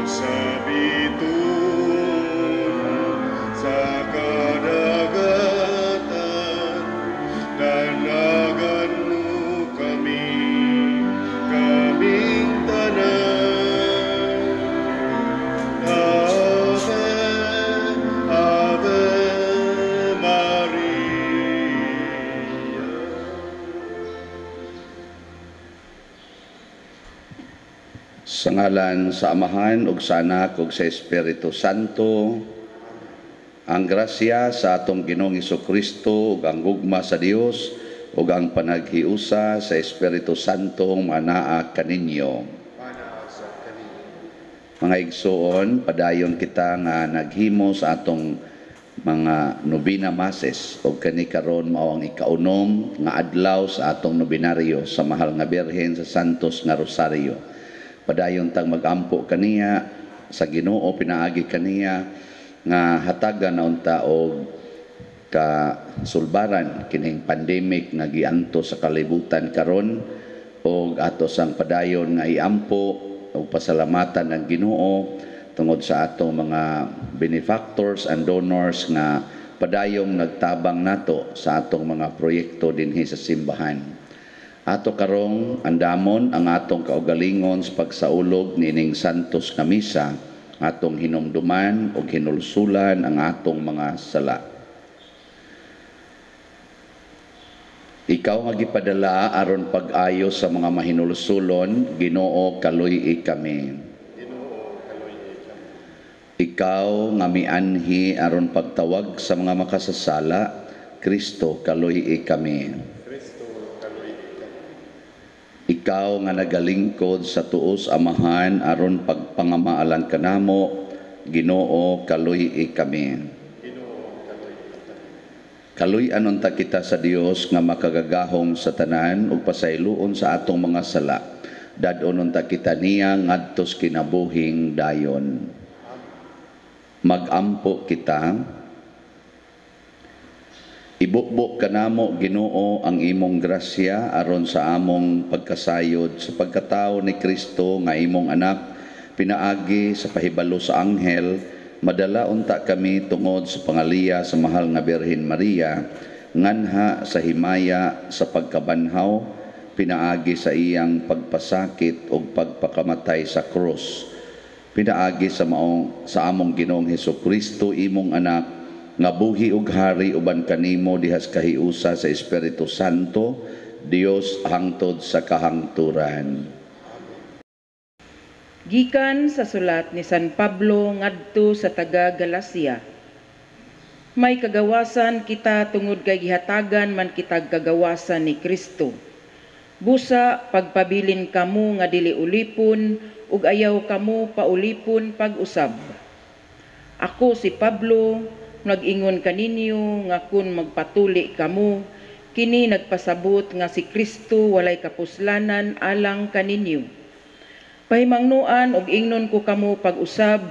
Sa bituon, sa kadagatan, danagan mo kami, kaming tanan. Ave, Ave Maria. Sa ngalan sa Amahan ug sa Anak ug sa Espiritu Santo, ang grasya sa atong Ginoong Hesukristo ug ang gugma sa Dios ug ang panaghiusa sa Espiritu Santo manaa kaninyo. Mga igsoon, padayon kita nga naghimo sa atong mga nobina masses ug kani karon mao ang ikaunom nga adlaw sa atong nobinaryo sa Mahal nga Birhen sa Santos nga Rosario. Padayon tang magampo kaniya sa Ginoo, pinaagi kaniya nga hatagan na unta og kasulbaran kining pandemic nga gianto sa kalibutan karon, og ato sang padayon nga iampo og pasalamatan ang Ginoo tungod sa atong mga benefactors and donors nga padayong nagtabang nato sa atong mga proyekto dinhi sa simbahan. Ato karong andamon ang atong kaugalingon sa pagsaulog niining Santos nga Misa, atong hinumduman og hinulsulan ang atong mga sala. Ikaw nga gipadala aron pag-ayo sa mga mahinulsulon, Ginoo, kaluy-i kami. Ikaw nga mianhi aron pagtawag sa mga makasasala, Kristo, kaluy-i kami. Ikaw nga nagalingkod sa tuos Amahan aron pagpangamaalan kanamo, Ginoo, kaluy-i kami. Kaluy-an unta kita sa Dios nga makagagahom sa tanan ug pasayloon sa atong mga sala. Dad-on unta kita niya ngadtos kinabuhing dayon. Magampo kita. Ibukbok kanamo, Ginoo, ang imong grasya aron sa among pagkasayod sa pagkatao ni Kristo nga imong anak, pinaagi sa pahibalo sa anghel, madala unta kami tungod sa pangaliya sa mahal nga Birhen Maria, nganha sa himaya sa pagkabanhaw, pinaagi sa iyang pagpasakit ug pagpakamatay sa krus, pinaagi sa maong sa among Ginoong Hesukristo, imong anak, nga buhi ug hari uban kanimo dihas kahiusa sa Espiritu Santo, Dios hangtod sa kahangturan. Gikan sa sulat ni San Pablo ngadto sa taga Galacia. May kagawasan kita tungod kay gihatagan man kitag kagawasan ni Kristo. Busa pagpabilin kamo nga dili ulipon ug ayaw kamo paulipon pag-usab. Ako si Pablo, nag-ingon kaninyo nga kun magpatuli kamo, kini nagpasabot nga si Kristo walay kapuslanan alang kaninyo. Pahimangnuan og ingnon ko kamo pag-usab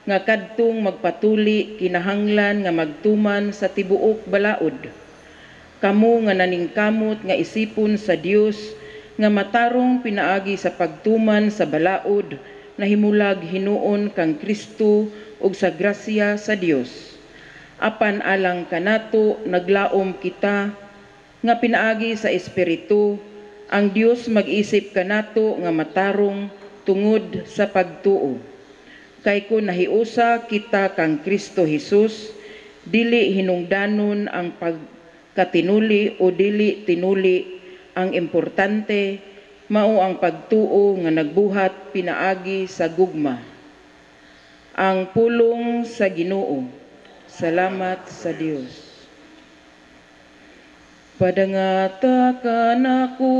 nga kadtong magpatuli kinahanglan nga magtuman sa tibuok balaod. Kamo nga naningkamot nga isipon sa Dios nga matarong pinaagi sa pagtuman sa balaod nahimulag hinuon kang Kristo ug sa grasya sa Dios. Apan alang kanato naglaom kita nga pinaagi sa Espiritu ang Dios mag-isip kanato nga matarong tungod sa pagtuo. Kay kun nahiusa kita kang Kristo Hesus, dili hinungdanon ang pagkatinuli o dili tinuli, ang importante mao ang pagtuo nga nagbuhat pinaagi sa gugma. Ang pulong sa Ginoo. Salamat sa Dios. Padangata kanako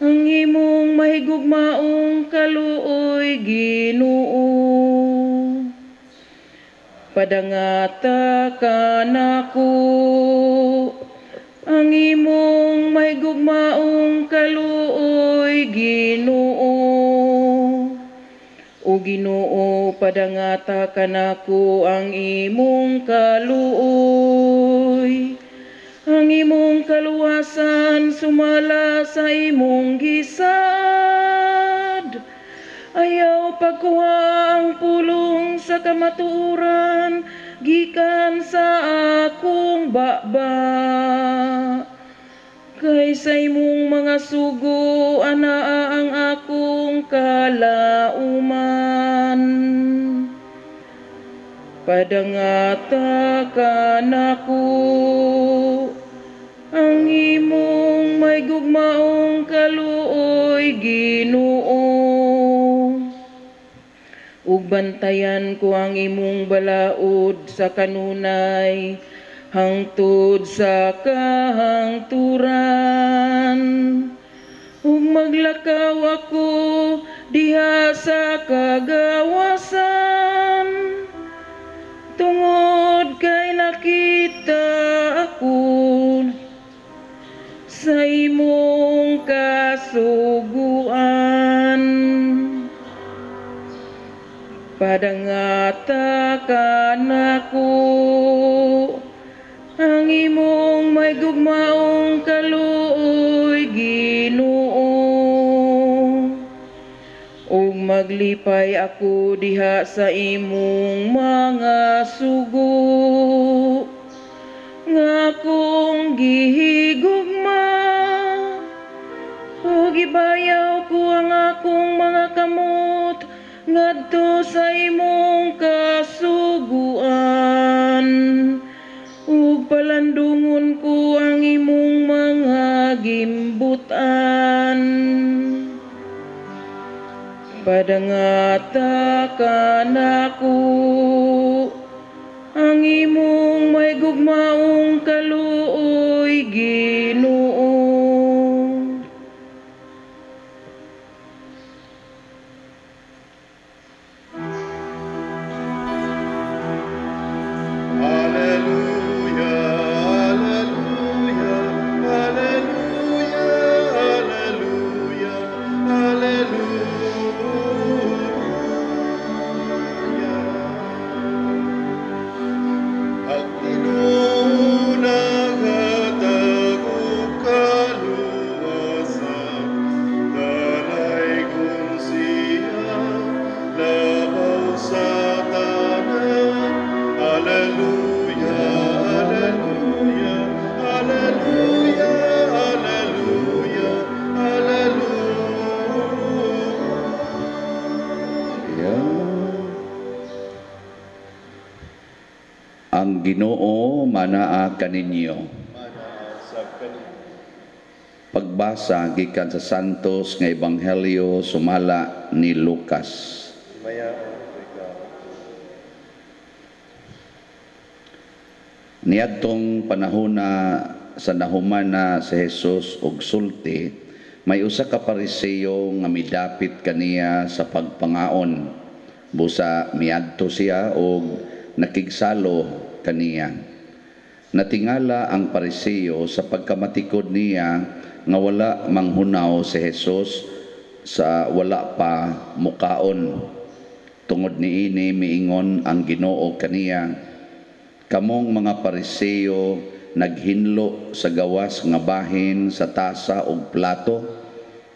ang imong mahigugmaong kaluoy, Ginoo. Padangata kanako ang imong mahigugmaong kaluoy, Ginoo. O Ginoo, padangata kanako ang imong kaluoy. Ang imong kaluwasan sumala sa imong gisad. Ayaw pagkuha ang pulong sa kamatuoran gikan sa akong baba. Kay sa imong mga sugo anaa ang akong kalauman. Padangata ka nako ang imong may gugmaong kaluoy, Ginoo. Ug bantayan ko ang imong balaod sa kanunay hangtod sa kahangturan. Ug maglakaw ako diha sa kagawasan tungod kay nakita ako sa imong kasuguan. Padangata ka nako ang imong may gugmaong kaluoy, Ginoo. Ug maglipay ako diha sa imong mga sugo nga akong gihigugma. Ug ibayaw ko ang akong mga kamot ngadto sa imong kasuguan. Ug palandungon ko ang imong mga gimbutan. Padangata ka nako ang imong may gugmaong kaluoy, Ginoo. Alleluia, alleluia, alleluia, alleluia, alleluia. Ang Ginoo naghatag og kaluwasan, dalaygon siya labaw sa tanan. Alleluia, alleluia, alleluia, alleluia, alleluia. Yeah. Ang Ginoo manaa kaninyo. Manaa sab kaninyo. Pagbasa gikan sa Santos nga Ebanghelyo sumala ni Lucas. Himayaon ikaw. Niadtong panahona sa nahuman na si Jesus og sulti, may usa ka Pariseo nga midapit kaniya sa pagpangaon. Busa miadto siya og nakigsalo kaniya. Natingala ang Pariseo sa pagkamatikod niya nga wala manghunaw si Jesus sa wala pa mukaon. Tungod niini miingon ang Ginoo kaniya, kamong mga Pariseo naghinlo sa gawas nga bahin sa tasa ug plato,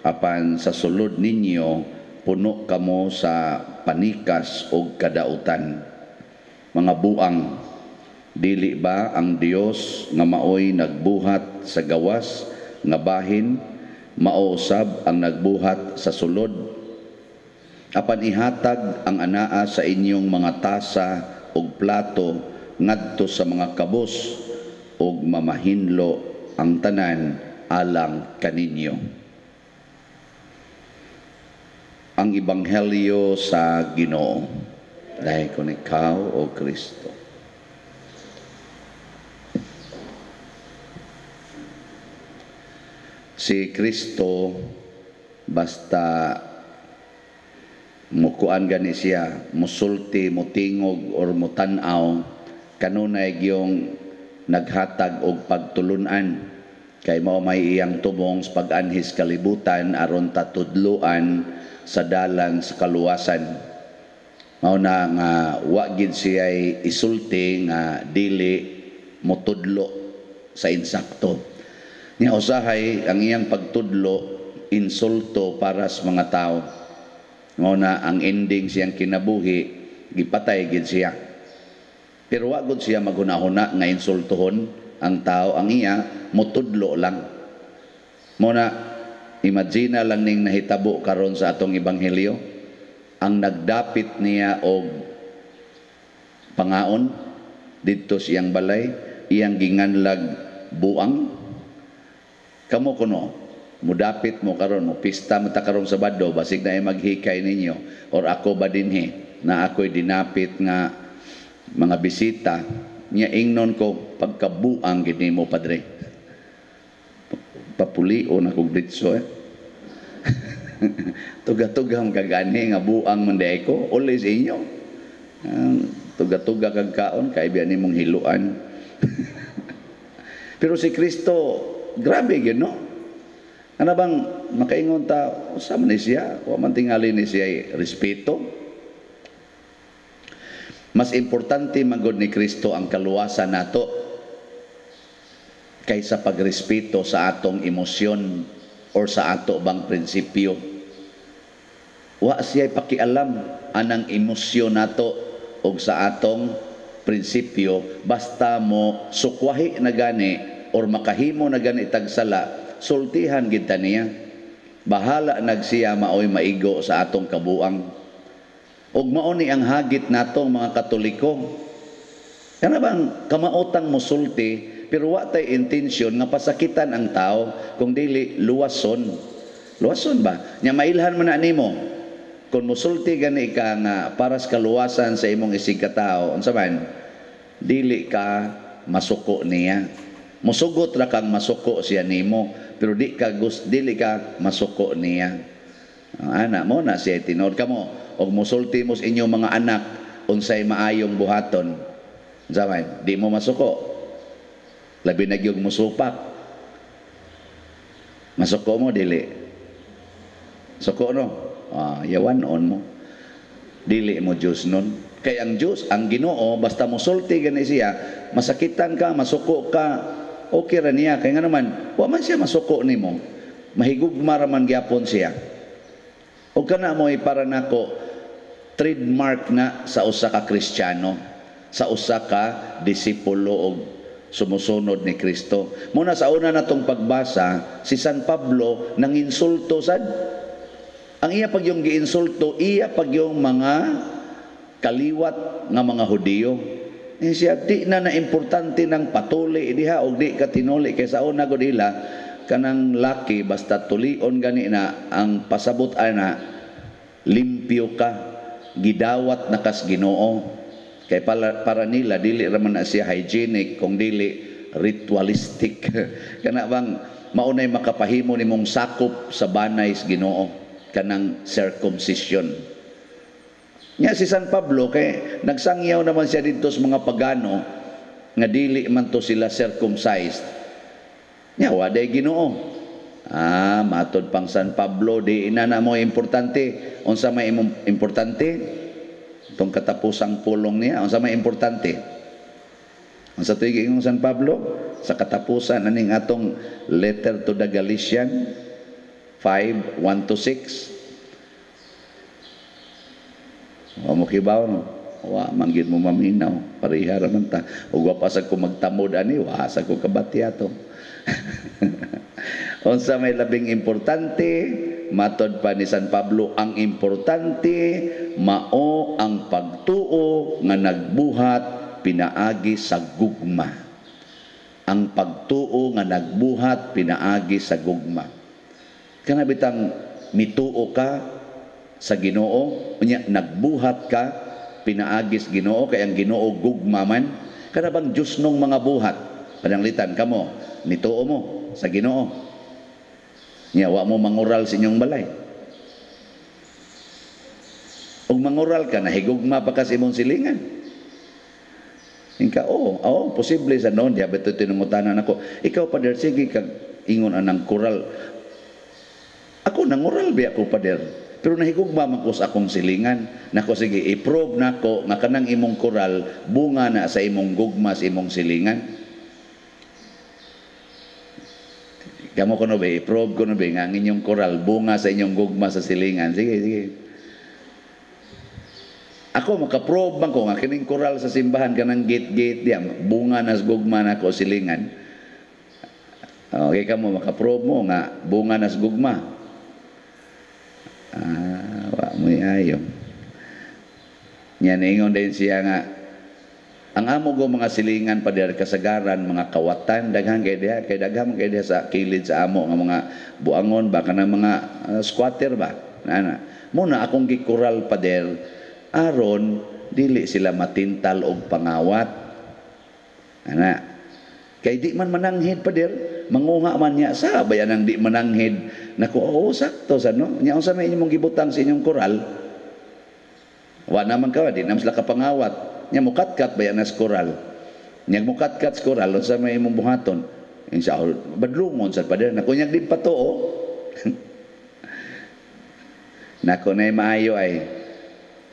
apan sa sulod ninyo puno kamo sa panikas ug kadautan. Mga buang, dili ba ang Dios nga maoy nagbuhat sa gawas nga bahin, mao usab ang nagbuhat sa sulod? Apan ihatag ang anaa sa inyong mga tasa ug plato ngadto sa mga kabos, ug mamahinlo ang tanan alang kaninyo. Ang Ebanghelyo sa Ginoo. Dahil kun ikaw, O Kristo. Si Kristo basta mukuan gani siya, musulti, mutingog or mutan-aw, kanunay gyung naghatag og pagtulunan. Kay mao may iyang tumong sa pag-anhis kalibutan aron tatudloan sa dalan sa kaluwasan. Mao na nga wa gid siya'y isulti nga dili motudlo sa insakto. Nya usahay ang iyang pagtudlo insulto para sa mga tao. Mao na ang ending siyang kinabuhi, gipatay gid siya. Pero wa gud siya maghuna-huna nga insultuhon ang tao, ang iya mutudlo lang. Mao na imagine lang ning nahitabo karon sa atong ebanghelyo, ang nagdapit niya og pangaon didto siyang balay, iyang ginganlag buang. Kamo kuno mudapit mo karon, mo pista mo ta karong Sabado, basig na ay maghikay ninyo or ako ba dinhi na ako'y dinapit nga mga bisita niya, ingnon ko, "Pagkabuang gid nimo, padre." Papulion akong ditso eh. Tuga-tuga ang kagani nga buang man diay ko uli sa inyo. Tuga-tuga kag kaon kay biya nimong hiluan. Pero si Kristo, grabe gyud, no? Ano bang makaingon ta, usa man ni siya, wa man tingali ni siya respeto. Mas importante man gud ni Kristo ang kaluwasan nato kaysa pagrespeto sa atong emosyon or sa ato bang prinsipyo. Wa siya pakialam anang emosyon nato og sa atong prinsipyo, basta mo sukwahi na gani or makahimo na gani tag sala, sultihan gid ta niya. Bahala nagsiya maoy maigo sa atong kabuang. Og mao ni ang hagit natong mga Katoliko. Kana bang kamaotang mosulti pero wa tay intensyon nga pasakitan ang tao, kung dili luwason. Luwason ba? Nya mailhan man na nimo. Kung mosulti gani ka nga para sa kaluwasan sa imong isig katao, unsa man? Dili ka masuko niya. Musugot ra kang masuko siya nimo, pero di ka gust dili ka masuko niya. Ana mo na siya tinuod kamo og musulti mo sa inyong mga anak unsay maayong buhaton. Unsa man? Di mo masuko. Labi na gyud musupak. Masuko mo, dili? Suko, no? Ah, yawan on mo. Dili mo Diyos nun. Kay ang Diyos, ang Ginoo, basta musulti gani siya, masakitan ka, masuko ka, okay ra niya. Kay nga naman, wa man siya masuko nimo. Mahigugma ra man gyapon siya. O kana mo para nako trademark na sa usa ka Kristiyano, sa usa ka disipulo og sumusunod ni Kristo. Muna sa una natong pagbasa, si San Pablo nanginsulto sad. Ang iya pag yung giinsulto, iya pag yung mga kaliwat nga mga Hudiyo. Eh, siya, di na na importante ng patuli diha og di ka tinuli, kay sa una gud ila kanang laki basta tulion gani na ang pasabot ana limpyo ka, gidawat na kas Ginoo. Kay para nila dili ra man na siya hygienic kung dili ritualistic. Kana bang maunay makapahimo nimong sakop sa banay sa Ginoo, kanang circumcision. Nya si San Pablo kay nagsangyaw naman siya didto sa mga pagano nga dili man to sila circumcised. Nya wa day Ginoo. Ah, matod pang San Pablo, di ina na mo importante. Unsa may importante? Itong katapusang pulong niya, unsa may importante? Unsa to'y giingon San Pablo? Sa katapusan aning atong letter to the Galatian 5, 1 to 6. Wa mo kibaw, no? Wa man gyud mo maminaw, pareha ra man ta. Ug wa pa sad ko magtamod ani, wa sad ko kabati ato. Unsa may labing importante? Matod pa ni San Pablo, ang importante mao ang pagtuo nga nagbuhat pinaagi sa gugma. Ang pagtuo nga nagbuhat pinaagi sa gugma. Kana bitang mituo ka sa Ginoo, unya nagbuhat ka pinaagi sa Ginoo, kay ang Ginoo gugma man. Kana bang Diyos nung mga buhat? Pananglitan kamo, nituo mo sa Ginoo. Nya wa mo mangural sa inyong balay. Ug mangural ka, nahigugma pa ka sa imong silingan. Inka, oo, oh, posible sa noon, di ba ito tinungutanan ako. Ikaw, pader, sige kag ingon anang kural. Ako, nangural ba ako, pader? Pero nahigugma man ko sa akong silingan. Nako, sige, i-prove nako nga kanang imong kural, bunga na sa imong gugma sa imong silingan. Kamo ko no ba, i-prove ko no ba, nga ang inyong koral, bunga sa inyong gugma sa silingan. Sige, sige. Ako makaprobe man ko nga kining koral sa simbahan, kanang gate-gate diya, bunga nas gugma nako silingan. Okay ka mo makaprobe mo nga bunga nas gugma. Ah, wa mo ayo. Nya ningon din siya nga ang amo go mga silingan pa diha, kasagaran mga kawatan, daghan kay diha, kay daghan kay diha sa kilid sa amo nga mga buangon ba, kanang mga squatter ba ana mo na akong gikural, pader, aron dili sila matintal og pangawat ana, kay di man mananghid, pader, manguha man niya sa bayan ang di mananghid nako. Oo, sakto sa no nya. Unsa may inyong gibutang sa inyong koral? Wa naman ka, di naman sila kapangawat. Nya mukatkat ba yan as koral? Nya mukatkat sa koral, unsa may imong buhaton? Insa badlungon sa pader. Nako, nya di pa to oh. Nako, nay maayo ay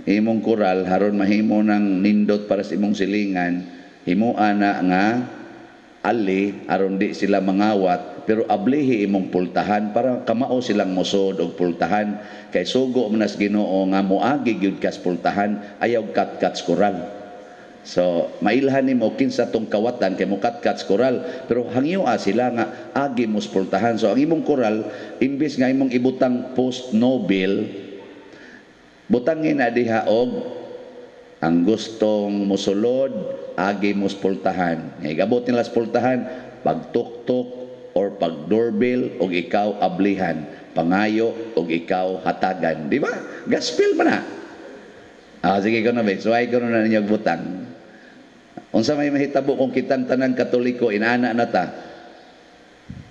imong koral haron mahimo ng nindot para sa imong silingan, himua na nga ali aron di sila mangawat, pero ablihi imong pultahan para kamao silang mosod og pultahan, kay sugo man nas Ginoo nga moagi gyud kas pultahan, ayaw katkat koral. So mailhan nimo kinsa tong kawatan kay mokatkat koral, pero hangyoa sila nga agi mo pultahan. So ang imong koral, imbis nga imong ibutang post nobel, butangin na diha og ang gustong musulod agi mo pultahan. Nga igabot nila sa pultahan, pagtuktok or pag doorbell og ikaw ablihan, pangayo og ikaw hatagan, di ba? Gospel man na. Ah, sige ko na ba, suway ko na ninyo butang. Unsa may mahitabo kung kitang tanang Katoliko inana na ta?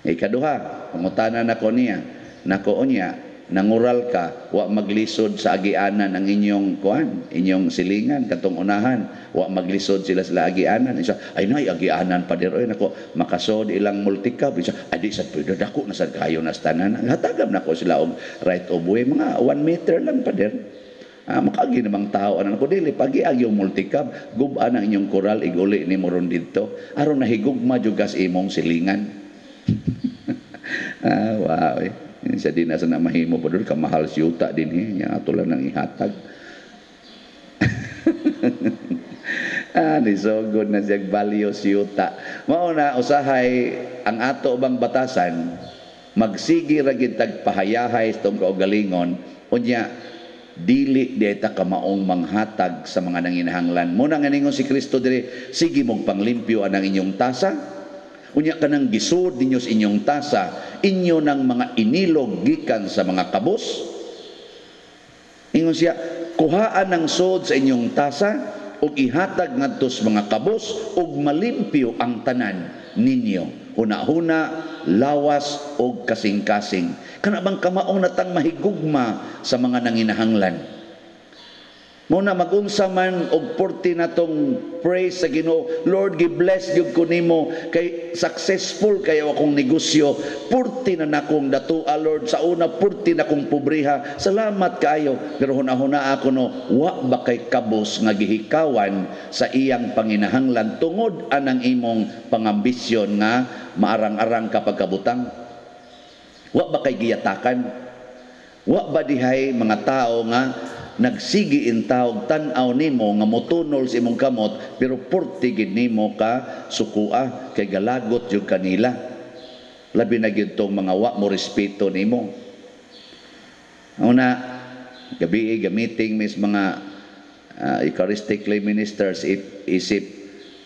Ikaduha, pangutana nako niya, nako niya, nangural ka, wa maglisod sa agianan ang inyong kuan, inyong silingan katong unahan, wa maglisod sila sa agianan. Isa, ay nay agianan pa dir oy, nako makasod ilang multicab. Isa, ay di sad pwede, dako na sad kayo na tanan. Hatagam nako sila og right of way, mga 1 meter lang pa dir. Ah, makaagi namang tao ana ko, dili pagi-agi yung multicab, gub-an ang inyong koral, iguli ni mo ron didto aron nahigugma jud kas imong silingan. Ah, wow eh. Sa di na sa na mahimo pa doon, kamahal si yuta din eh. Nya ato lang nang ihatag. Ah, ni so good na siya value si yuta. Mao na usahay ang ato bang batasan magsigi ra gid tag pahayahay sa tong kaugalingon, unya dili di ta kamaong manghatag sa mga nanginahanglan. Muna nga ningon si Kristo diri, sige mong panglimpyo anang inyong tasa. Unya kanang gisud ninyo sa inyong tasa, inyo ng mga inilog gikan sa mga kabos. Ingon siya, kuhaan ang sod sa inyong tasa ug ihatag ngadto sa mga kabos ug malimpyo ang tanan ninyo. Huna-huna, lawas ug kasing-kasing. Kana bang kamaong natang mahigugma sa mga nanginahanglan? Muna magunsa man og porti natong praise sa Ginoo, Lord, gi-bless gyud ko nimo kay successful kayo akong negosyo, purti na nakong datua, Lord, sa una purti na kong pobriha, salamat kaayo. Pero huna-huna ako no, wa ba kay kabos nga gihikawan sa iyang panginahanglan tungod anang imong pangambisyon nga maarang-arang kapag kabutang? Wa ba kay giyatakan? Wa ba dihay mga tao nga nagsigi intawog tan-aw nimo nga motunol sa imong kamot, pero purti gid nimo ka sukua kay galagot jud kanila? Labi na gyud tong mga wa mo respeto nimo. Una gabi gamiting mis mga Eucharistic lay ministers isip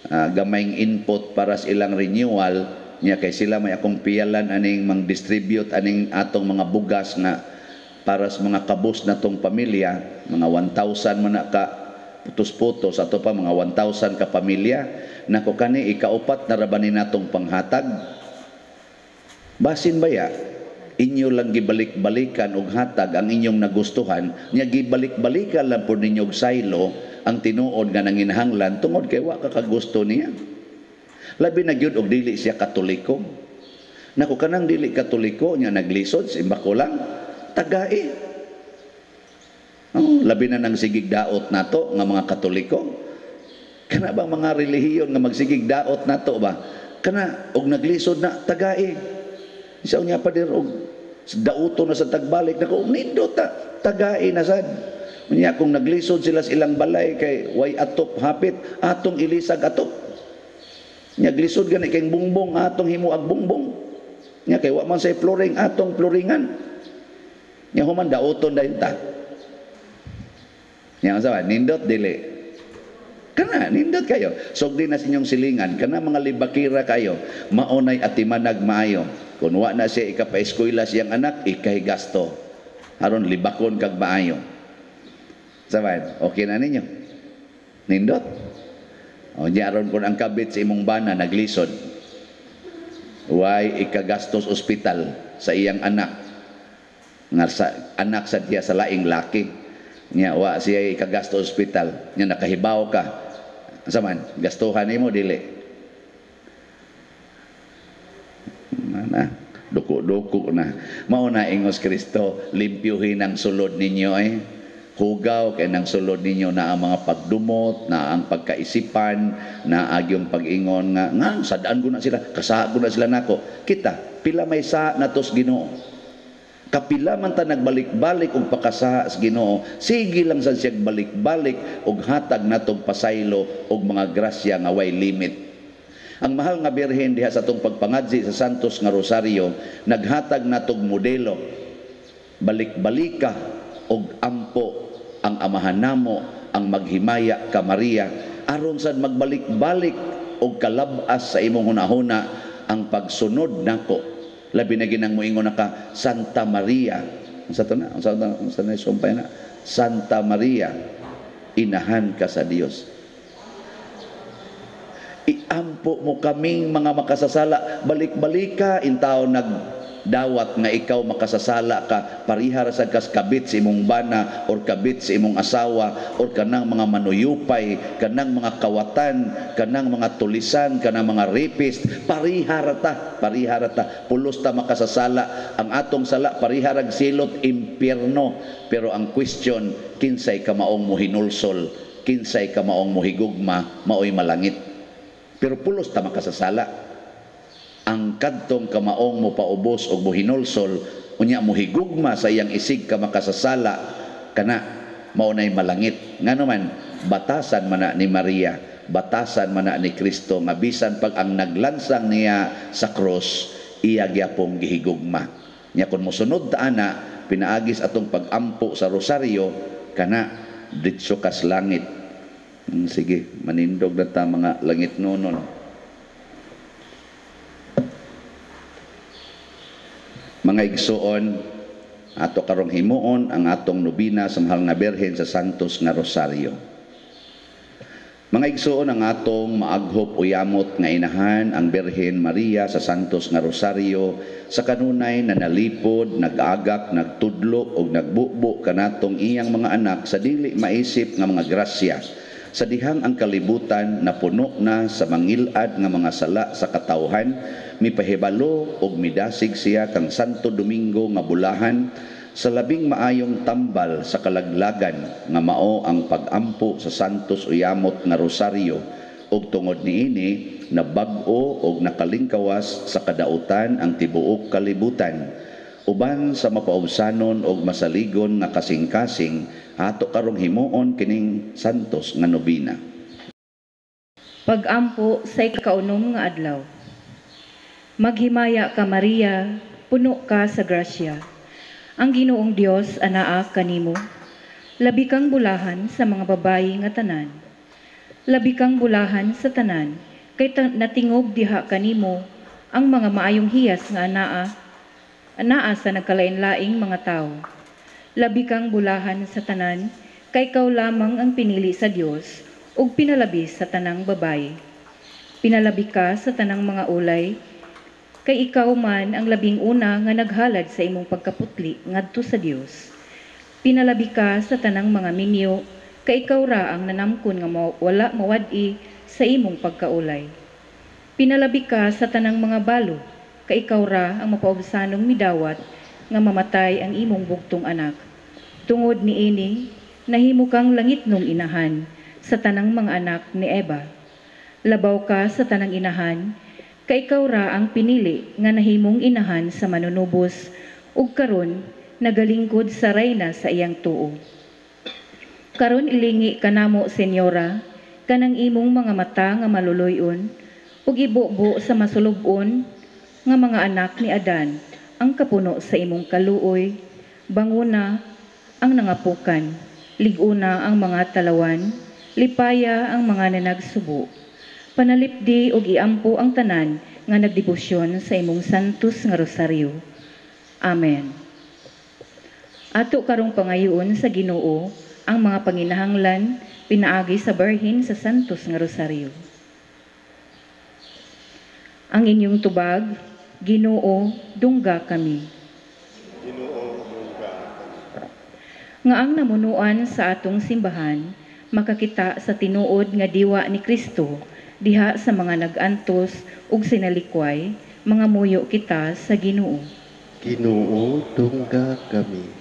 gamayng input para sa ilang renewal niya, kay sila may akong piyalan aning mang-distribute aning atong mga bugas nga para sa mga kabus na tong pamilya, mga 1,000 man na ka putos-putos, ato pa mga 1,000 ka pamilya. Nako, kani ikaupat na ra ba ni natong panghatag? Basin baya inyo lang gibalik-balikan og hatag ang inyong nagustuhan, nya gibalik-balikan lang po ninyo og saylo ang tinuod nga nanginahanglan tungod kay wa ka kagusto niya. Labi na gyud og dili siya Katoliko. Nako, kanang dili Katoliko nya naglisod simbako lang, tagae. Oh, labi na nang sigig daot nato nga mga Katoliko. Kana bang mga relihiyon nga magsigig daot nato ba? Kana og naglisod na, tagae. Isa niya pader og dauto na sa tagbalik nako, nindot ta, tagae na sad. Unya kung naglisod sila sa ilang balay kay way atop hapit, atong ilisag atop. Nya glisod gani kay bungbong, atong himuag bungbong. Nya kay wa man say flooring, atong flooringan. Nya human dauton dayon ta. Nya unsa ba? Nindot dili. Kana nindot kayo. Sugdi na sa inyong silingan, kana mga libakira kayo, maunay atimanag maayo. Kung wa na siya ikapaeskwela siyang anak, ikay gasto. Aron libakon kag maayo. Saban, okay na ninyo? Nindot. O niya aron kung ang kabit sa imong bana naglisod. Way ikagastos ospital sa iyang anak. Nga sa anak sa diya sa laing laki. Nya wa siya ikagasto ospital. Nya nakahibaw ka. Saman, gastuhan nimo dili. Na, duko-duko na. Mao na ingos Kristo, limpyuhin ang sulod ninyo eh. Hugaw kay nang sulod ninyo na ang mga pagdumot, na ang pagkaisipan, na agyong pag-ingon nga nga sadaan ko na sila, kasaha ko na sila nako. Kita pila may sa natos Ginoo. Kapila man ta nagbalik-balik og pakasaha sa Ginoo, sige lang sa siyag balik-balik og hatag natong pasaylo og mga grasya nga way limit. Ang mahal nga Birhen diha sa atong pagpangadzi sa Santos nga Rosario, naghatag natog modelo. Balik-balika og ampo ang amahan namo, ang maghimaya ka Maria, aron sad magbalik-balik og kalab-as sa imong hunahuna ang pagsunod nako. Labi na ginang moingon na ka Santa Maria. Unsa to na? Unsa na? Unsa na sumpay na? Santa Maria, inahan ka sa Dios. Iampo mo kaming mga makasasala, balik-balika intaw nagdawat nga ikaw makasasala ka, parihara sa kas kabit sa imong bana or kabit sa imong asawa or kanang mga manuyupay, kanang mga kawatan, kanang mga tulisan, kanang mga rapist, parihara ta, parihara ta, pulos ta makasasala. Ang atong sala pariharag silot impierno. Pero ang question, kinsay kamaong mohinulsol, kinsay kamaong mohigugma, maoy malangit. Pero pulos ta makasasala. Ang kadtong kamaong mo paubos og mohinulsol, unya mohigugma sa iyang isig ka makasasala, kana mao nay malangit. Ngano man batasan man na ni Maria, batasan man na ni Kristo nga bisan pag ang naglansang niya sa cross, iya gyapong gihigugma. Nya kun mosunod ta ana pinaagis atong pagampo sa rosaryo, kana ditso kas langit. Sige, manindog na ta mga langit nonon. Mga igsoon, ato karong himuon ang atong nobina sa mahal nga Birhen sa Santos nga Rosario. Mga igsoon, ang atong maaghop o yamot nga inahan ang Birhen Maria sa Santos nga Rosario sa kanunay na nalipod, nag-agak, nagtudlo o nagbubo kanatong iyang mga anak sa dili maisip nga mga grasya. Sa dihang ang kalibutan na puno na sa mangilad nga mga sala sa katawhan, mipahibalo og midasig siya kang Santo Domingo nga bulahan sa labing maayong tambal sa kalaglagan nga mao ang pagampo sa Santos Uyamot nga Rosario, og tungod niini nabag-o og nakalingkawas sa kadautan ang tibuok kalibutan. Uban sa mapaubsanon og masaligon nga kasing-kasing, ato karong himuon kining Santos nga nobina. Pagampo sa ikaunom nga adlaw. Maghimaya ka Maria, puno ka sa grasya. Ang Ginoong Dios anaa kanimo. Labi kang bulahan sa mga babayi nga tanan. Labi kang bulahan sa tanan kay natingob diha kanimo ang mga maayong hiyas nga anaa sa nagkalain-laing mga tawo. Labi kang bulahan sa tanan kay ikaw lamang ang pinili sa Dios ug pinalabi sa tanang babayi. Pinalabi ka sa tanang mga ulay kay ikaw man ang labing una nga naghalad sa imong pagkaputli ngadto sa Dios. Pinalabi ka sa tanang mga minyo kay ikaw ra ang nanamkon nga wala mawad-i sa imong pagkaulay. Pinalabi ka sa tanang mga balo kay ikaw ra ang mapaubsanong midawat nga mamatay ang imong bugtong anak. Tungod niini, nahimo kang langitnong inahan sa tanang mga anak ni Eva. Labaw ka sa tanang inahan, kay ikaw ra ang pinili nga nahimong inahan sa manunubos ug karon nagalingkod sa rayna sa iyang tuo. Karon ilingi kanamo, Senyora, kanang imong mga mata nga maluluy-on ug ibubo sa masulub-on nga mga anak ni Adan ang kapuno sa imong kaluoy. Banguna ang nangapukan, lig-una ang mga talawan, lipaya ang mga nanagsubo. Panalipdi ug iampo ang tanan nga nagdebosyon sa imong santos nga rosaryo. Amen. Ato karong pangayoon sa Ginoo ang mga panginahanglan pinaagi sa Birhen sa Santos nga Rosaryo. Ang inyong tubag, Ginoo, dungga kami. Ginoo, dungga kami. Nga ang namunuan sa atong simbahan makakita sa tinuod nga diwa ni Kristo diha sa mga nag-antos ug sinalikway, mga muyo kita sa Ginoo. Ginoo, dungga kami.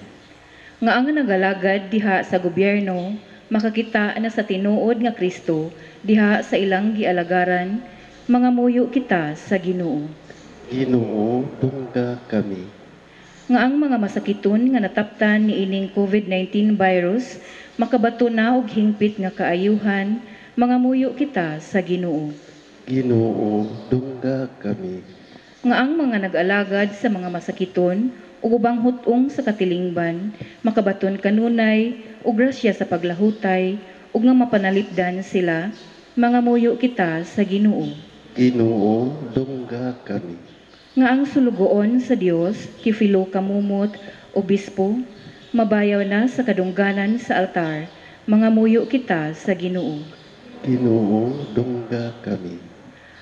Nga ang nagalagad diha sa gobyerno makakita na sa tinuod nga Kristo diha sa ilang gialagaran, mga muyo kita sa Ginoo. Ginoo, dungga kami. Nga ang mga masakiton nga nataptan niining COVID-19 virus makabato na og hingpit nga kaayuhan, mga muyo kita sa Ginoo. Ginoo, dungga kami. Nga ang mga nag-alagad sa mga masakiton ug ubang hut-ong sa katilingban makabaton kanunay og grasya sa paglahutay ug nga mapanalipdan sila, mga muyo kita sa Ginoo. Ginoo, dungga kami. Nga ang sulugoon sa Dios, Teofilo Camomot, obispo, mabayaw na sa kadungganan sa altar, mga muyo kita sa Ginoo. Ginoo, dungga kami.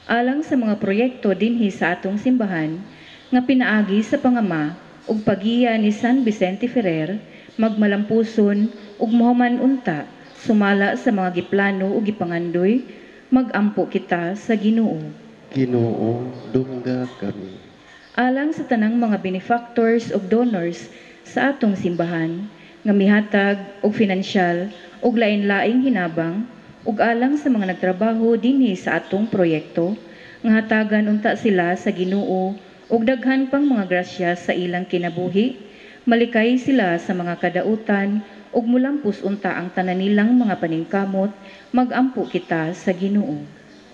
Alang sa mga proyekto dinhi sa atong simbahan nga pinaagi sa pangama ug pagiya ni San Vicente Ferrer, magmalampuson ug mohuman unta sumala sa mga giplano ug gipangandoy, magampo kita sa Ginoo. Ginoo, dungga kami. Alang sa tanang mga benefactors ug donors sa atong simbahan nga mihatag og finansyal ug lain-laing hinabang, ug alang sa mga nagtrabaho dinhi sa atong proyekto nga hatagan unta sila sa Ginoo ug daghan pang mga grasya sa ilang kinabuhi, malikay sila sa mga kadautan ug mulampos unta ang tanan nilang mga paningkamot, magampo kita sa Ginoo.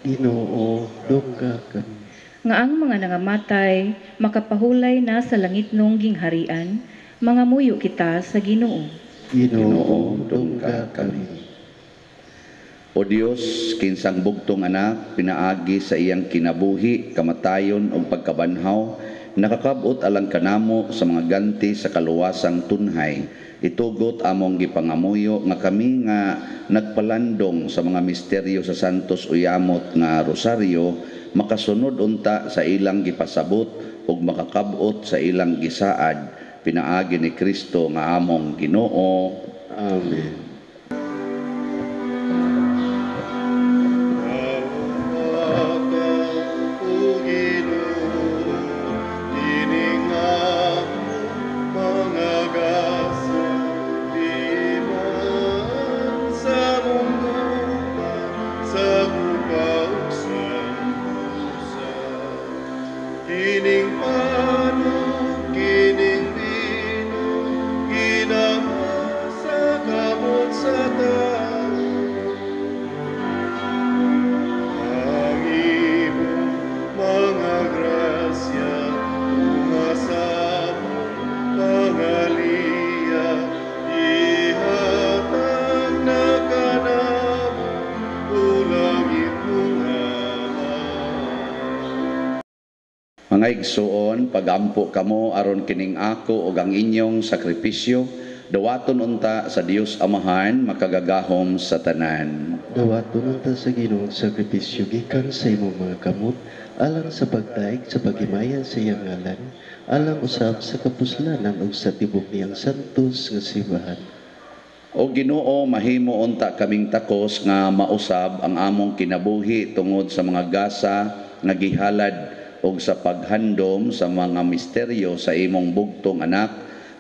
Ginoo, dungga kami. Nga ang mga nangamatay makapahulay na sa langitnong gingharian, mga muyo kita sa Ginoo. Ginoo, dungga kami. O Dios, kinsang bugtong anak, pinaagi sa iyang kinabuhi, kamatayon ug pagkabanhaw, nakakabot alang kanamo sa mga ganti sa kaluwasang tunhay. Itugot among gipangamuyo nga kami nga nagpalandong sa mga misteryo sa Santos Uyamot nga Rosaryo, makasunod unta sa ilang gipasabot ug makakabot sa ilang gisaad, pinaagi ni Kristo nga among Ginoo. Amen. Mga igsuon, pagampo kamo aron kining ako ug ang inyong sakripisyo, dawaton unta sa Dios Amahan makagagahom sa tanan. Dawaton unta sa Ginoo ang sakripisyo gikan sa imong mga kamot, alang sa pagdaig sa paghimaya sa iyang ngalan, alang usab sa kapuslanan ug sa tibok niyang santos nga simbahan. O Ginoo, mahimo unta kaming takos nga mausab ang among kinabuhi tungod sa mga gasa nga gihalad og sa paghandom sa mga misteryo sa imong bugtong anak.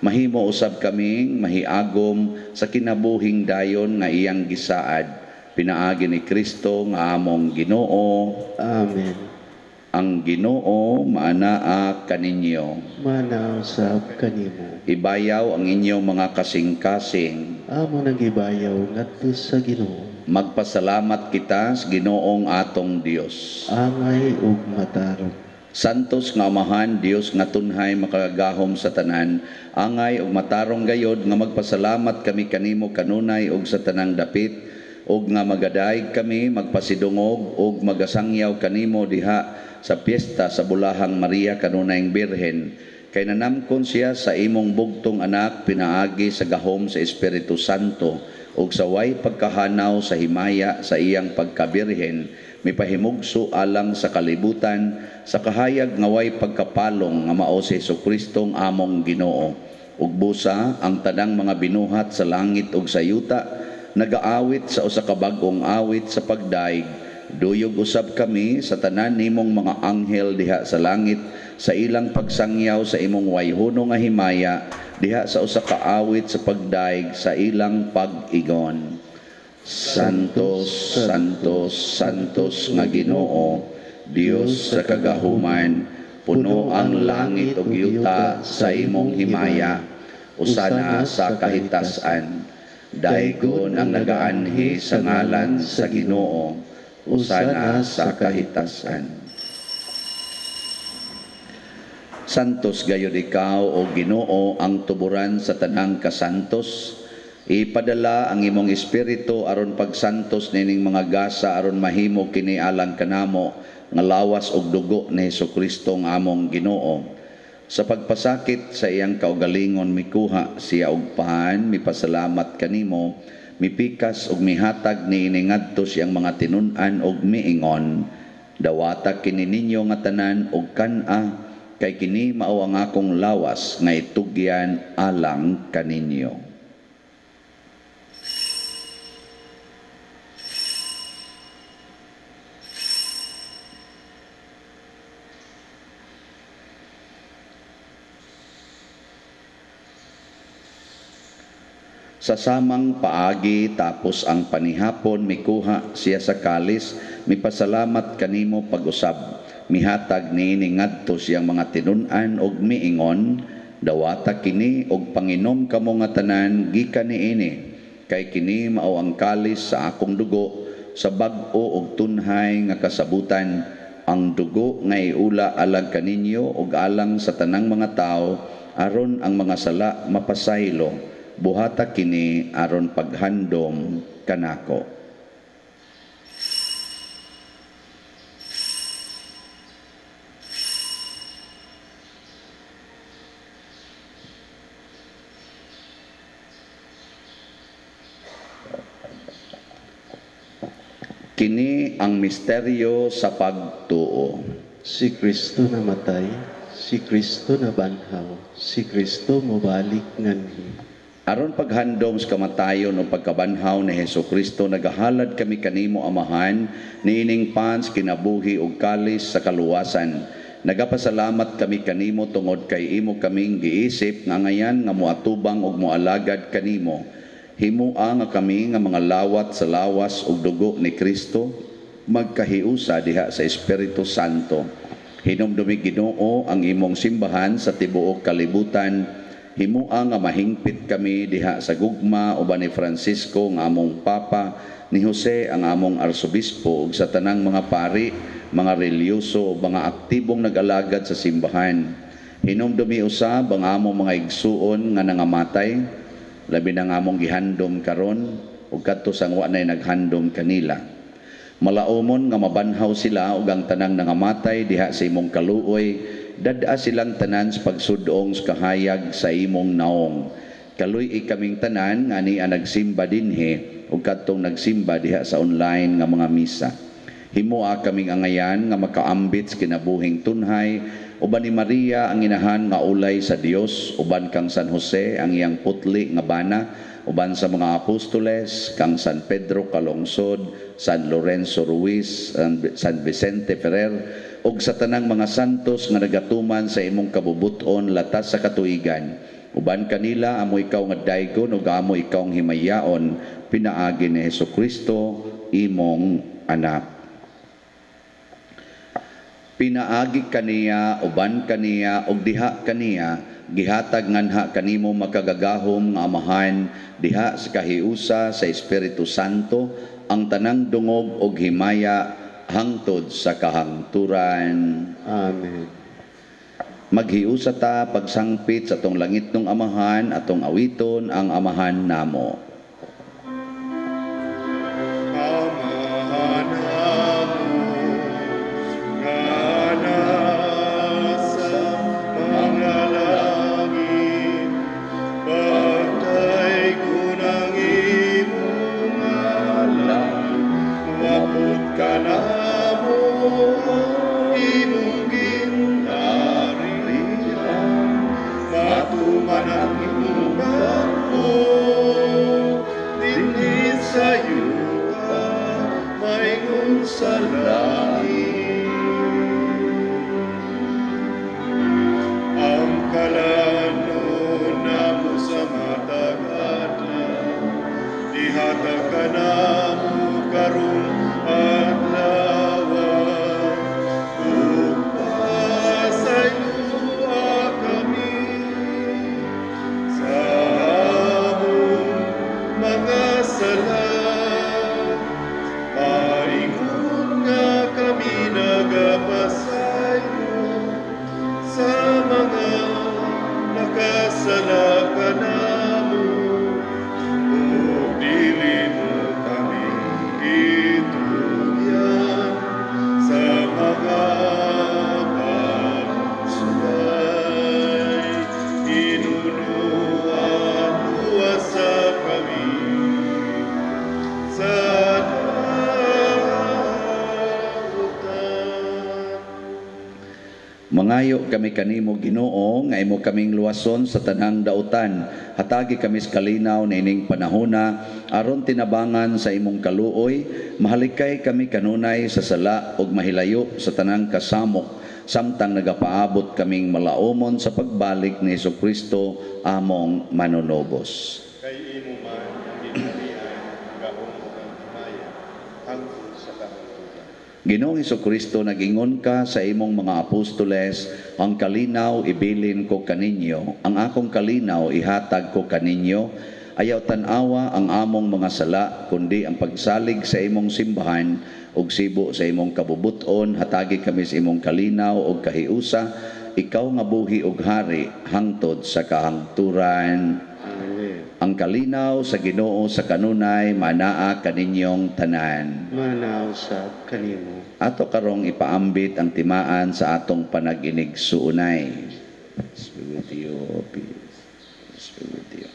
Mahimo usab kaming mahiagom sa kinabuhing dayon nga iyang gisaad, pinaagi ni Kristo nga among Ginoo. Amen. Ang Ginoo maanaa kaninyo. Maanaa usab kanimo. Ibayaw ang inyong mga kasing-kasing. Amo nang gibayaw ngadto sa Ginoo. Magpasalamat kita sa Ginoong atong Dios. Angay ug matarong. Santos nga Amahan, Dios nga tunhay makagagahom sa tanan, angay ug matarong gayod nga magpasalamat kami kanimo kanunay ug sa tanang dapit, ug nga magadaig kami magpasidungog ug magasangyaw kanimo diha sa piyesta sa Bulahang Maria kanunayng Birhen. Kay nanamkon siya sa imong bugtong anak pinaagi sa gahom sa Espiritu Santo ug sa way pagkahanaw sa himaya sa iyang pagkabirhen, mipahimugso alang sa kalibutan sa kahayag nga way pagkapalong nga mao si Hesus-Kristong among Ginoo. Ug busa ang tanang mga binuhat sa langit ug sa yuta nagaawit sa usa ka bag-ong awit sa pagdaig. Duyog usab kami sa tanan nimong mga anghel diha sa langit sa ilang pagsangyaw sa imong wayhono nga himaya diha sa usa ka awit sa pagdaig sa ilang pag-igon. Santos, Santos, Santos nga Ginoo, Dios sa kagahuman, puno ang langit ug yuta sa imong himaya. Usana sa kahitasan. Daygon ang nagaanhi sa ngalan sa Ginoo. Usana sa kahitasan. Santos gayud ikaw o Ginoo ang tuburan sa tanang kasantos. Ipadala ang imong espiritu aron pagsantos nining mga gasa aron mahimo kini alang kanamo nga lawas ug dugo ni Hesukristo nga among Ginoo. Sa pagpasakit sa iyang kaugalingon mikuha siya og pan, mipasalamat kanimo, mipikas ug mihatag niini ngadto siyang mga tinun-an ug miingon, dawata kini ninyo nga tanan ug kan-a, kay kini mao ang akong lawas nga itugyan alang kaninyo. Sa samang paagi tapos ang panihapon mikuha siya sa kalis, mipasalamat kanimo pag-usab, mihatag niini ngadto siyang mga tinun-an og miingon, dawata kini og panginom kamo nga tanan gikan niini, kay kini mao ang kalis sa akong dugo sa bag-o og tunhay nga kasabutan, ang dugo nga iula alang kaninyo og alang sa tanang mga tawo aron ang mga sala mapasaylo. Buhata kini aron paghandom kanako. Kini ang misteryo sa pagtuo. Si Kristo namatay, si Kristo nabanhaw, si Kristo mobalik nganhi. Aron paghandom sa kamatayon o pagkabanhaw ni Hesukristo, nagahalad kami kanimo Amahan, niining pans kinabuhi ug kalis sa kaluwasan. Nagapasalamat kami kanimo tungod kay imo kaming giisip nga ngayan nga moatubang ug moalagad kanimo. Himua nga kami nga mga lawat sa lawas ug dugo ni Kristo, magkahiusa diha sa Espiritu Santo. Hinumdumi Ginoo ang imong simbahan sa tibuok kalibutan. Himua nga mahingpit kami diha sa gugma uban ni Francisco nga among Papa, ni Jose ang among Arsobispo ug sa tanang mga pari, mga relihiyoso ug mga aktibong nag-alagad sa simbahan. Hinumdumi usab ang among mga igsuon nga nangamatay, labi na nga among gihandom karon ug kadto sang wa nay naghandom kanila. Malaumon nga mabanhaw sila ug ang tanang nangamatay diha sa imong kaluoy, dad-a silang tanan sa pagsudong sa kahayag sa imong naong. Kaluy-i kaming tanan nga niya nagsimba dinhi ug kadtong nagsimba diha sa online nga mga misa. Himoa kaming angayan nga makaambit sa kinabuhing tunhay uban ni Maria ang inahan nga ulay sa Dios, uban kang San Jose ang iyang putli nga bana, uban sa mga apostoles kang San Pedro Calungsod, San Lorenzo Ruiz, San Vicente Ferrer, ug sa tanang mga santos nga nagatuman sa imong kabubuton latas sa katuigan. Uban kanila amo ikaw nga daygon ug amo ikaw ang himayaon pinaagi ni Hesukristo imong anak. Pinaagi kaniya, uban kaniya, ug diha kaniya, gihatag nganha kanimo makagagahom nga Amahan, diha sa kahiusa sa Espiritu Santo, ang tanang dungog ug himaya hangtod sa kahangturan. Amen. Maghiusa ta pagsangpit sa atong langitnong Amahan, atong awiton ang Amahan namo. Amahan namo, nga nasa mga langit, pagdaygon ang imong ngalan, moabot kanamo ang imong gingharian, matuman ang imong kamot dinhi sa yuta, maingon sa langit. Ang kalanon namo sa matag adlaw, ihatag kanamo karong adlaw, ug pasayloa kami sa among mga sala, maingon nga kami nagapasaylo sa mga nakasala kanamo, ug dili mo kami itugyan sa mga pagsuway. Hinunoa, luwasa kami sa dautan. Mangayo kami kanimo Ginoo nga imo kaming luwason sa tanang dautan. Hatagi kami sa kalinaw niining panahona aron tinabangan sa imong kaluoy, mahalikay kami kanunay sa sala ug mahilayo sa tanang kasamok samtang nagapaabot kaming malaumon sa pagbalik ni Hesukristo among manunubos. Kay imo man ang gingharian, ang gahom ug ang himaya hangtod sa kahangturan. Ginoong Hesukristo, nag-ingon ka sa imong mga apostoles, ang kalinaw ibilin ko kaninyo, ang akong kalinaw ihatag ko kaninyo. Ayaw tan-awa ang among mga sala, kundi ang pagsalig sa imong simbahan ug sibo sa imong kabubuton. Hatagi kami sa imong kalinaw ug kahiusa, ikaw nga buhi ug hari hangtod sa kahangturan. Amen. Ang kalinaw sa Ginoo sa kanunay manaa kaninyong tanan. Manaa usab kanimo. Ato karong ipaambit ang timaan sa atong panag-inig suunay. Peace be with you, peace. Peace be with you.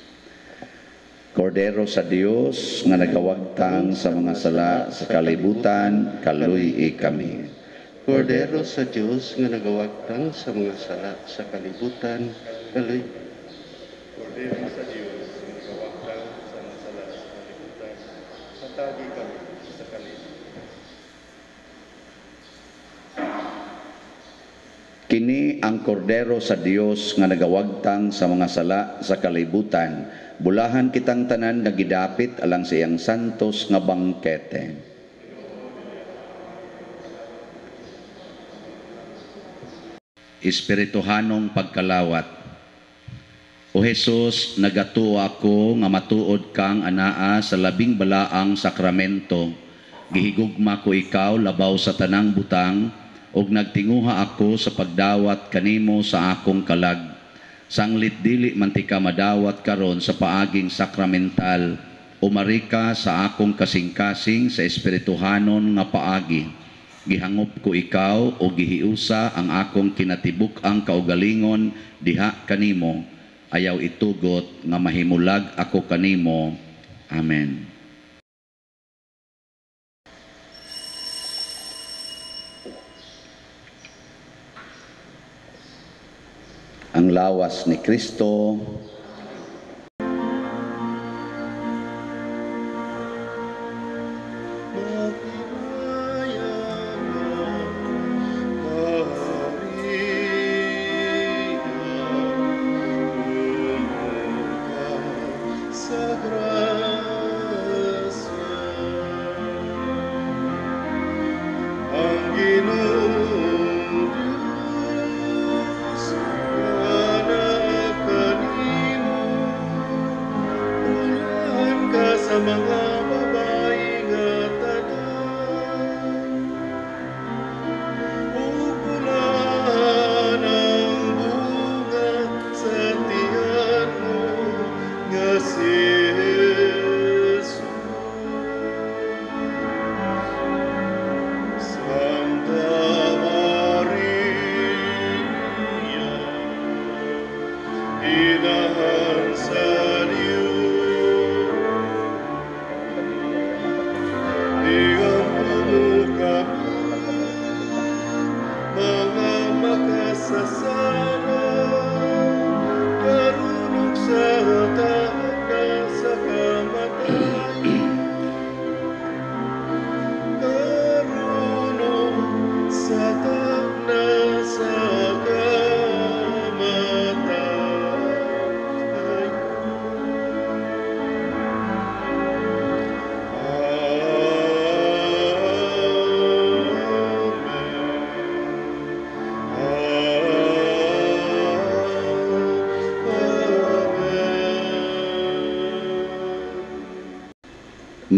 Kordero sa Dios nga nagawagtang sa mga sala sa kalibutan, kaluy-i kami. Kordero sa Dios nga nagawagtang sa mga sala sa kalibutan, kaluy. Kordero sa Dios nga nagawagtang sa mga sala sa kalibutan, hatagi kami sa kalinaw. Kini ang kordero sa Dios nga nagawagtang sa mga sala sa kalibutan. Bulahan kitang tanan nga gidapit alang sa iyang santos nga bangkete. Espirituhanong pagkalawat. O Jesus, nagatuo ako nga matuod kang anaa sa labing balaang sakramento. Gihigugma ko ikaw labaw sa tanang butang, ug nagtinguha ako sa pagdawat kanimo sa akong kalag. Sanglit dili man ti ka madawat karon sa paaging sakramental, umari ka sa akong kasing-kasing sa espirituhanon nga paagi. Gihangop ko ikaw o gihiusa ang akong kinatibuk-ang kaugalingon diha kanimo. Ayaw itugot nga mahimulag ako kanimo. Amen. Ang lawas ni Kristo. Ang Ginoo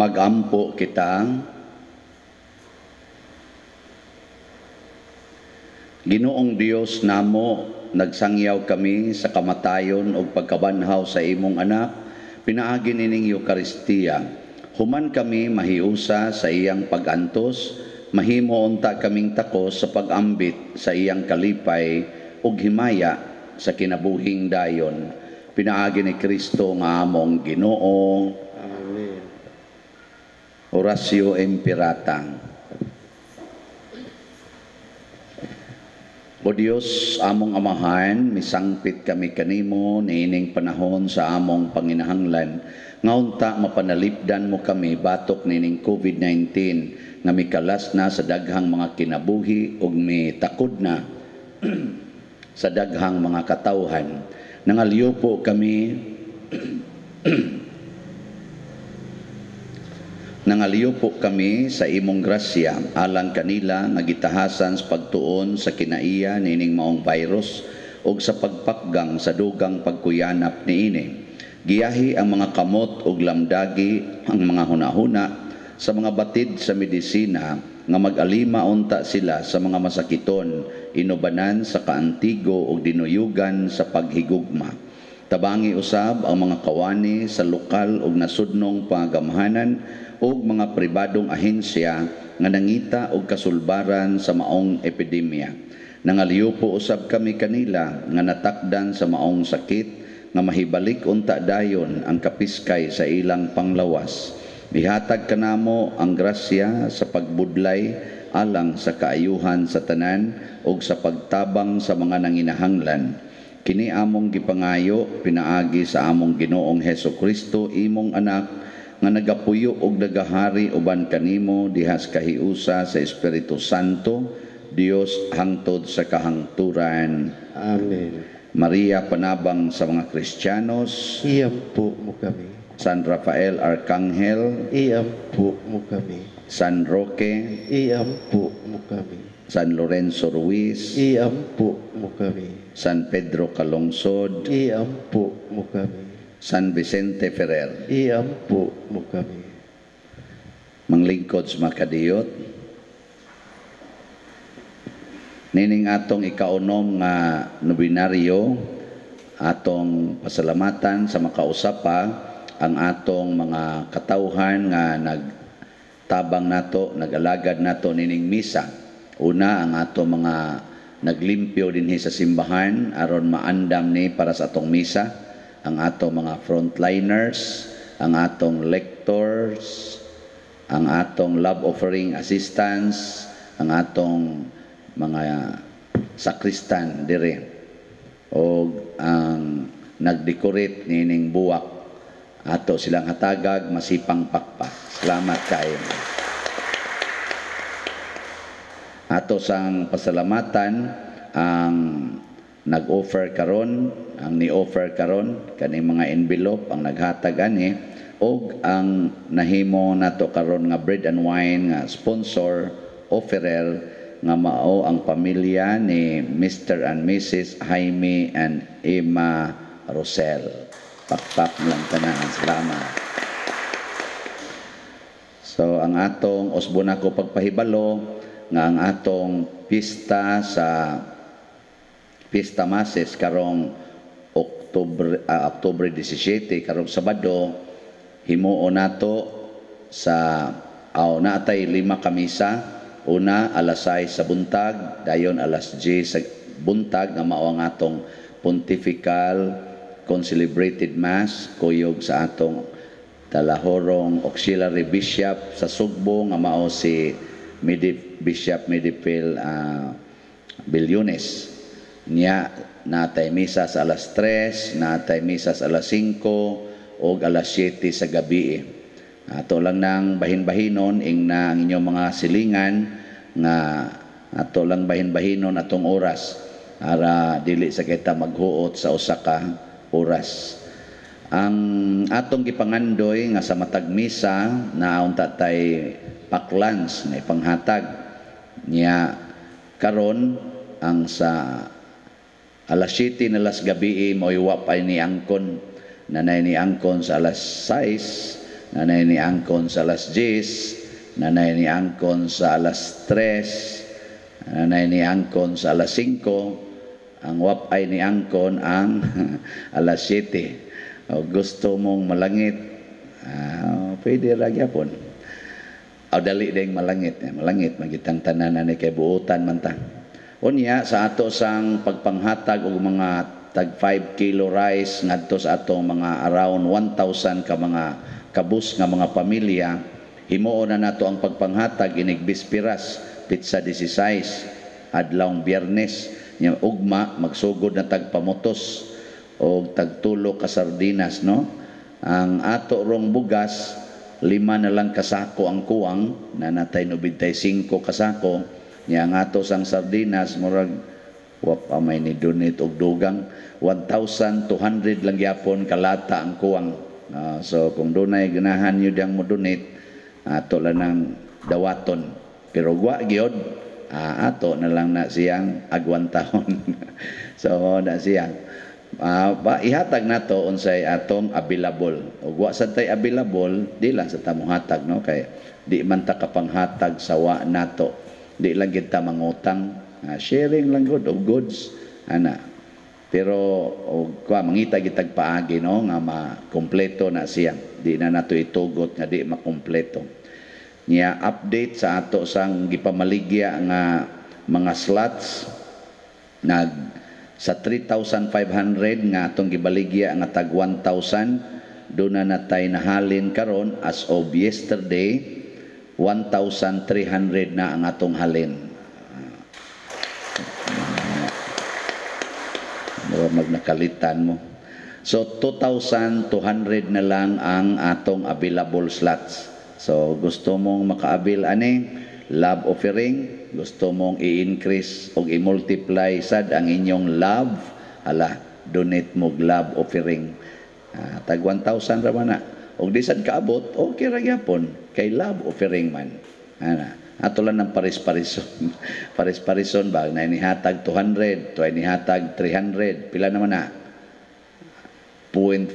Magampo kita. Ginoong Dios namo, nagsangyaw kami sa kamatayon ug pagkabanhaw sa imong anak, pinaagi nining Eukaristiya. Human kami mahiusa sa iyang pag-antos, mahimo unta kaming takos sa pag-ambit sa iyang kalipay ug himaya sa kinabuhing dayon. Pinaagi ni Kristo nga among Ginoo. Amen. Oratio Imperata. O Dios, among Amahan, misangpit kami kanimo niining panahon sa among panginahanglan. Nga unta mapanalipdan mo kami batok niining COVID-19 nga mikalas na sa daghang mga kinabuhi ug mitakod na sa daghang mga katawhan. Nangalyo po kami Nangaliyo po kami sa imong grasya alang kanila nga gitahasan sa pagtuon sa kinaiya niining maong virus ug sa pagpakgang sa dugang pagkuyanap niini. Giyahi ang mga kamot ug lamdagi ang mga hunahuna sa mga batid sa medisina nga mag-alima unta sila sa mga masakiton, inubanan sa kaantigo ug dinuyugan sa paghigugma. Tabangi usab ang mga kawani sa lokal ug nasudnong pangagamhanan ug mga pribadong ahensya nga nangita og kasulbaran sa maong epidemya. Nangaliyo po usab kami kanila nga natakdan sa maong sakit nga mahibalik unta dayon ang kapiskay sa ilang panglawas. Ihatag kanamo ang grasya sa pagbudlay alang sa kaayuhan sa tanan ug sa pagtabang sa mga nanginahanglan. Kini among gipangayo pinaagi sa among Ginoong Hesus Kristo, imong anak, nga nagapuyo og nagahari uban kanimo diha sa kahiusa sa Espiritu Santo, Dios hangtod sa kahangturan. Amen. Maria, panabang sa mga Kristiyanos, iampo mo kami. San Rafael Arcangel, iampo mo kami. San Roque, iampo mo kami. San Lorenzo Ruiz, iampo mo kami. San Pedro Calungsod, iampo mo kami. San Vicente Ferrer, iampo mo kami. Manglingkod sa makadiyot, nining atong ikaunom nga nobinaryo, atong pasalamatan sa makausapa ang atong mga katawhan nga nagtabang nato, nag-alagad nato nining misa. Una, ang atong mga naglimpyo dinhi sa simbahan aron maandam ni para sa atong misa, ang atong mga frontliners, ang atong lectors, ang atong love offering assistants, ang atong mga sakristan dire, og ang nagdecorate nining buwak. Ato silang hatagag masipang pakpak. Salamat kayo. Ato sang pasalamatan ang nag-offer karon, ang ni-offer karon kani mga envelope ang naghatag ani, og ang nahimo nato karon nga bread and wine nga sponsor offerer nga mao ang pamilya ni Mr. and Mrs. Jaime and Emma Rosel. Pakpak lang tanan. Salamat. So ang atong usbon ako pagpahibalo nga ang atong pista sa Pista Mases karong Oktubre Oktubre 17 karong Sabado, himuon nato sa naatay 5 ka misa. Una alas 6 sa buntag, dayon alas 10 sa buntag nga mao ang atong pontifical concelebrated mass kuyog sa atong talahorong auxiliary bishop sa Sugbo nga mao si Bishop Medipil Bilyones. Niya natay misa sa alas 3, natay misa sa alas 5 og alas 7 sa gabi. Ato lang nang bahin-bahinon ing na ang inyong mga silingan nga ato lang bahin-bahinon atong oras ara dili sa kita maghuot sa usa ka oras. Ang atong gipangandoy nga sa matag misa na unta tay paklans nga ipanghatag niya karon ang sa alas 7 na las gabi mo'y wa pa ni angkon, nanay ni angkon sa alas 6 Nanay ni angkon sa alas 10, nanay ni angkon sa alas 3, nanay ni angkon sa alas 5, ang wapay ni angkon ang alas 7. O gusto mong malangit, pwede ra gyapon. O dali ding malangit, malangit magitang tanan ani kay buotan man ta. Unya sa ato sang pagpanghatag og mga tag 5 kilo rice ngadto sa atong mga around 1,000 ka mga kabus nga mga pamilya, himuon na nato ang pagpanghatag inig bispiras pitsa 16 adlawng Biyernes nya ugma magsugod na tag pamutos og tagtulo ka sardinas, no? Ang ato rong bugas 5 na lang kasako ang kuwang na natay 95 kasako nya ang ato sang sardinas murag wa pa may ni donate og dugang 1,200 lang gyapon kalata ang kuwang. So kung dunay ganahan nyo diyang mo donate, ato lang nang dawaton. Pero wa gyud, ato na lang na siyang agwantahon. So na siyang ihatag nato unsay atong available. Ug wa sad tay available, di lang sa tamuhatag, no, kay di man ta kapanghatag sa wa nato. Di lang gid ta mangutang. Sharing lang gud og goods ana. Pero og kwa mangita gitag paagi, no, nga makumpleto na siya. Di na nato itugot nga di makumpleto. Nya update sa ato sang gipamaligya nga mga slots, nag sa 3,500 nga atong gibaligya nga tag 1,000, do na natay nahalin karon as of yesterday 1,300 na ang atong halin. Magnakalitan mo. So 2,200 na lang ang atong available slots. So gusto mong makaabil ani love offering, gusto mong i-increase o i-multiply sad ang inyong love, ala donate mo love offering. Tag 1,000 ra man na. Og di sad kaabot, okay ra gyapon kay love offering man. Ana, ato lang ng paris-parison. Paris-parison ba na inihatag 200, to inihatag 300, pila naman na? 0.5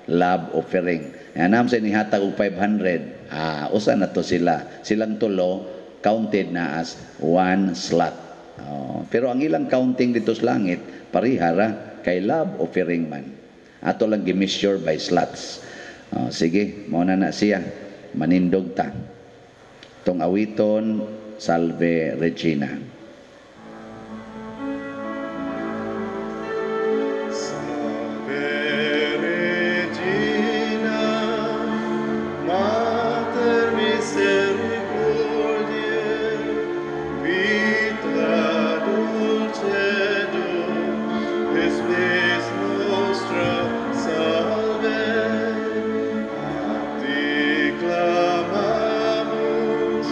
love offering. Yan sa inihatag og 500. Usa na to sila. Silang tulo counted na as one slot. Pero ang ilang counting dito sa langit parihara kay love offering man. Ato lang gi-measure by slots. Sige, mao na na siya. Manindog ta. Tong awiton, Salve Regina. Salve Regina, Mater misericordiae, vita dulcedo, et spes nostra salve. A te clamamus,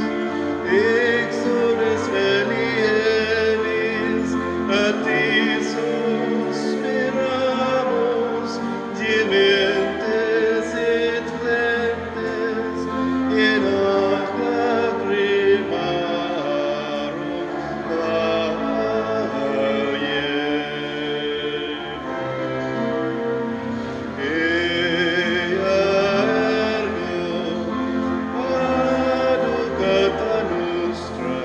exudes Velienis, a ti suspiramus, gementes et flentes, in hac lacrimarum valle. Ea ergo, advocata nostra,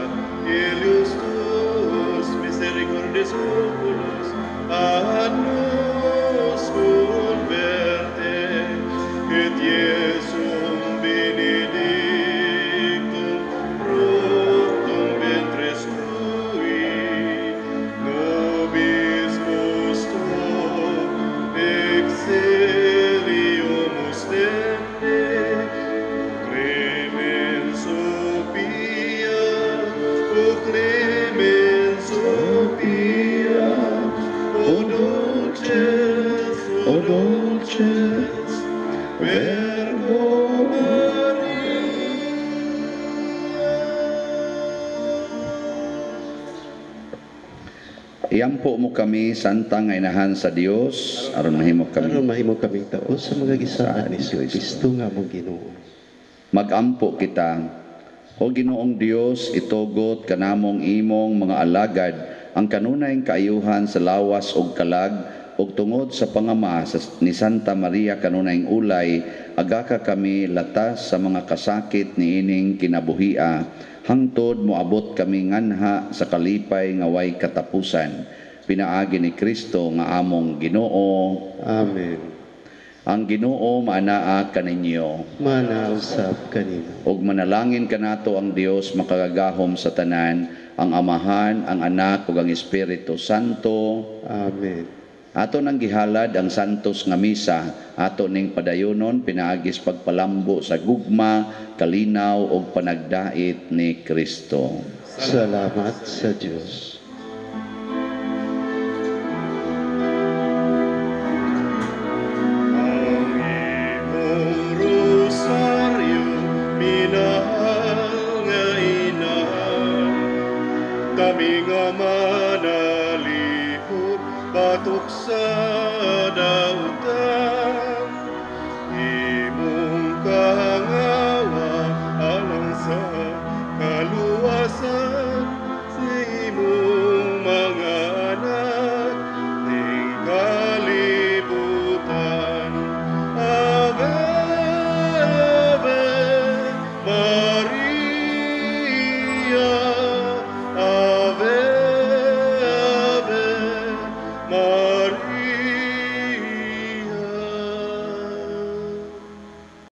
Ilius tuus misericordes oculos, ad nos converte, et Iesum benedictum fructum ventris tui, nobis post hoc exilium ostende, clemens o pia, o clemens o pia, o dulces, o dulces, Verbo Maria. Iampo mo kami, Santa nga Inahan sa Dios, aron mahimo kami. Aron mahimo kaming tao sa mga gisaan ni Kristo nga among Ginoo. Magampo kita. O Ginoong Dios, itugot kanamong imong mga alagad ang kanunay kaayuhan sa lawas ug kalag Ug tungod sa pangama ni Santa Maria kanunayng ulay, agaka kami latas sa mga kasakit niining kinabuhia, hangtod moabot kami nganha sa kalipay nga way katapusan. Pinaagi ni Kristo nga among Ginoo. Amen. Ang Ginoo maanaa kaninyo. Mana usab kanimo. Ug manalangin kanato ang Dios makagagahom sa tanan, ang Amahan, ang Anak ug ang Espiritu Santo. Amen. Ato nang gihalad ang santos nga misa, ato ning padayonon pinaagis pagpalambo sa gugma, kalinaw ug panagdait ni Kristo. Salamat sa Dios. Ang imong rosaryo, minahal nga inahan, kami nga manalipod, batok sa